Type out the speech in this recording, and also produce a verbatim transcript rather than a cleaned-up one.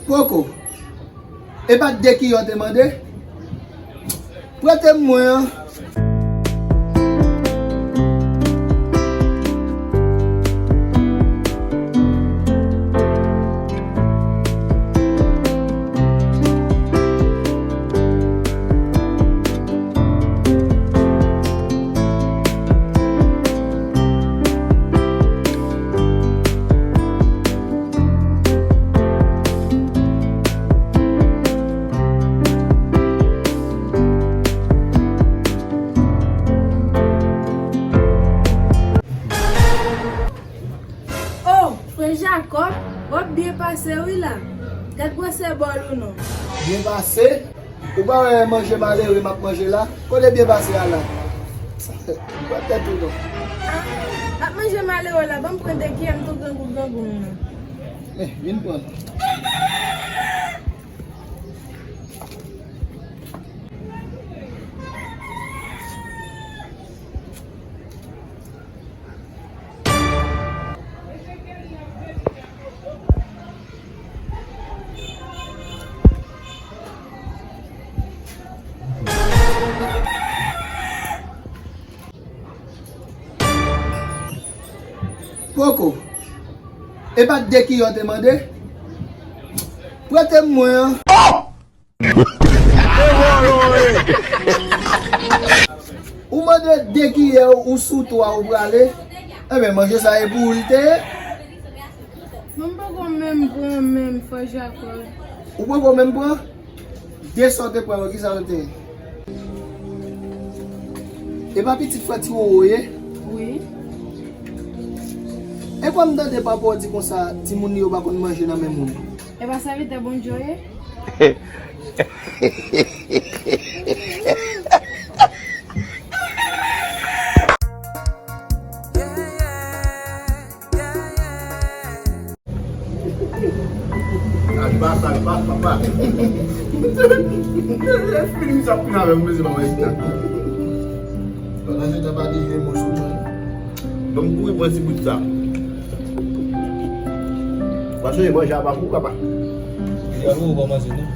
Poko. E pa de kiyè w te mande? Prete m mwen an. Oh, frè Jakòb, w ap byen pase wi la. Gad gwosè bòl ou non. Byen pase? Ou pa wè manje malere m ap manje la? Kote byen pase a la? Pran tèt ou non. Ah, ap manje malere la, ban m pran de kiyè m tou grangou grangou m nan. Eh, vin pran. Poko. E pa de kiyè w te mande? Prete m mwen an. Ou mande de kiyè ou sou twa ou prale? Enben, manje sa e pou ou l te ye. Mwen m poko menm pran menm, frè Jakòb. Ou poko menm pran? De sa w te pran yo, kisa yo te ye? E pa pitit frè Ti Wowo ye? Wi. E kwa m tande papa w di konsa, timoun li yo pa konn manje nan men moun? E pa sèvitè Bondye w ye? Sa li pa, sa li pa, papa. Lè fini sa ap fin avè m, mezanmi, mwen chita. Pandan se tan pa di je mwen sou mwen. Donk, kouri pran ti bout sa. Paske manje a pa pou papa. Li a pou ou pa manje, non?